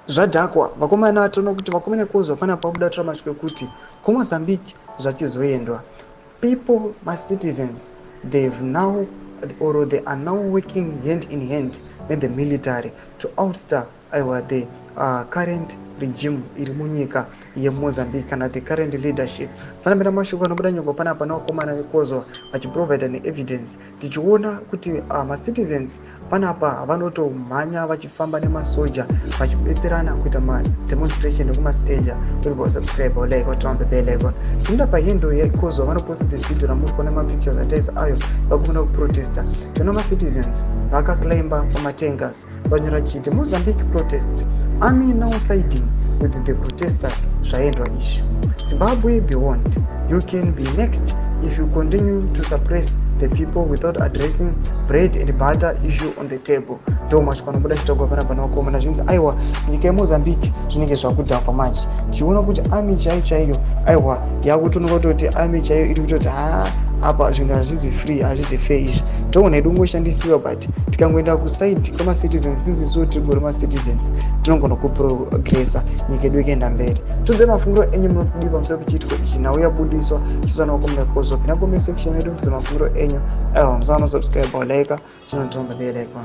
Zvadhakwa vakomana. Toona kuti vakomana kozwa panapa vabuda tora mashoko ekuti kuMozambique zvachizoendwa. People, macitizens, they've now or they are now working hand in hand nethe military to ouster, aiwa, the current regime iri munyika yeMozambique kana the current leadership. Sanambira mashoko anobuda nyoko panapa nevakomana vekozwa vachiprovida neevidence, tichiona kuti macitizens panapa vanotomhanya vachifamba nemasoja vachibetserana kuita mademonstration nekumasteja. Kuti vasubscribe, like, turn on the bell icon. Tinoenda pahandle yekozwa, vanoposta this video ramuri kuona mapictures ataisa ayo, vakumuna kuprotesta. Tiona macitizens vakaclimba pamatangas, vanyora chiti, "Mozambique protest, army now siding with the protesters." Zvaendwa izvi. Zimbabwe, be warned, you can be next if you continue to suppress the people without addressing bread and butter issue on the table. Ndo mashoko anobuda chitagwa panapa navakomana. Zvinzi, aiwa, nyika yeMozambique zvinenge zvakudhakwa manje. Tichiona kuti army chaiyo chaiyo, aiwa, yakutooneka kutoti army chaiyo iri kutoti, ha, apa zvinhu hazvizi free, hazvizi fair izvi. Toona hedu kungoshandisiwa, but tikangoenda kuside kwemacitizens, since isuwo tirigori macitizens, tinogona kuprogressa, nyika yedu ikaenda mberi. Tudze mafungiro enyu, munodii pamusoro pechiitiko ichi? Nhau yabudiswa chisana vakomana kozwa. Pina comment section yedu, tudze mafungiro enyu. Aiwa, musana subscribe, like, chinotomba bell icon.